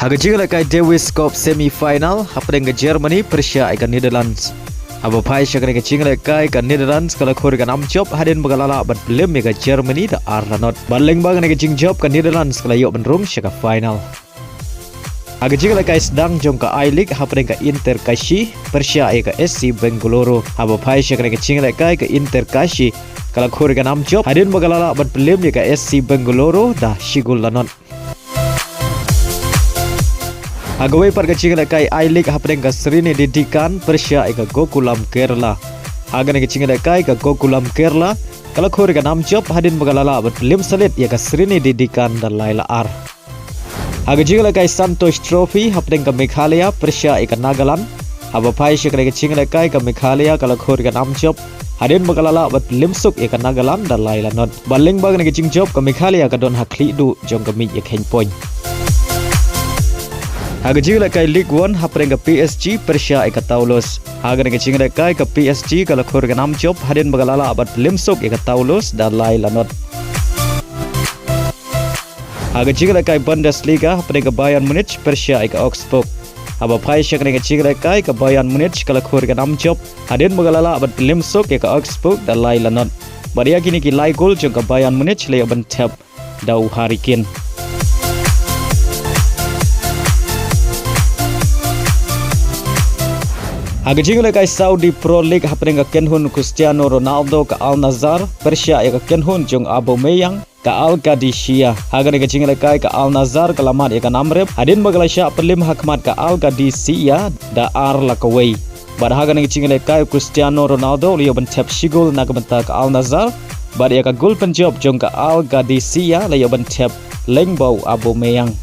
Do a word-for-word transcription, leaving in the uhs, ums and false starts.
Ha ka jingïalehkai Davis Cup semi final hapdeng ka Germany pyrshah ïa ka Netherlands. Haba phai sha kane ka jingïalehkai ka Netherlands ka la khur ïa ka nam jop hadien ba ka la lah ban pynlem ïa ka Germany da ar la not. Bad lyngba kane ka jingjop ka Netherlands ka la ïoh ban rung sha ka final. Ha ka jingïalehkai sdang jong ka I-League hapdeng ka Inter Kashi pyrshah ïa ka S C Bengaluru. Haba phai sha kane ka jingïalehkai ka Inter Kashi ka la khur ïa ka nam jop hadien ba ka la lah ban pynlem ïa ka S C Bengaluru da shi gol la not. Ha kawei pat ka jingïalehkai I-League hapdeng ka Sreenidi Deccan pyrshah ïa ka Gokulam Kerala. Ha kane ka jingïalehkai ka Gokulam Kerala ka la khur ïa ka nam jop hadien ba ka la lah ban pynlem salit ïa ka Sreenidi Deccan da lai la ar. Ha ka jingïalehkai Santosh Trophy hapdeng ka Meghalaya pyrshah ïa ka Nagaland. Haba phai sha kane ka jingïalehkai ka Meghalaya ka la khur ïa ka nam jop hadien ba ka la lah ban pynlem suk ïa ka Nagaland da lai la not. Bad lyngba kane ka jingjop ka Meghalaya ka don ha khlieh duh jong ka miej ïakheiñ point. Ha ka jingïalehkai League One hapdeng ka P S G pyrshah ïa ka Toulouse. Ha kane ka jingïalehkai ka P S G ka la khur ïa ka nam jop hadien ba ka la lah ban pynlem suk ïa ka Toulouse da lai la not. Ha ka jingïalehkai Bundesliga hapdeng ka Bayern Munich pyrshah ïa ka Augsburg. Haba phai sha kane ka jingïalehkai ka Bayern Munich ka la khur ïa ka nam jop hadien ba ka la lah ban pynlem suk ïa ka Augsburg da lai la not. Bad ïa kine ki lai gol jong ka Bayern Munich la ïoh ban thep da u Harry Kane. Ha ka jingïalehkai Saudi Pro League hapdeng ka kynhun Cristiano Ronaldo ka Al Nassr pyrshah ïa ka kynhun jong Aubameyang ka Al Qadisiyah. Ha kane ka jingïalehkai ka Al Nassr ka la mad ïa ka nam rep hadien ba ka la shah pynlem ha khmat ka Al Qadisiyah da ar la kawei. Bad ha kane ka jingïalehkai u Cristiano Ronaldo u la ïoh ban thep shi gol na ka bynta ka Al Nassr. Bad ïa ka gol pynjop jong ka Al Qadisiyah la ïoh ban thep lyngba u Aubameyang.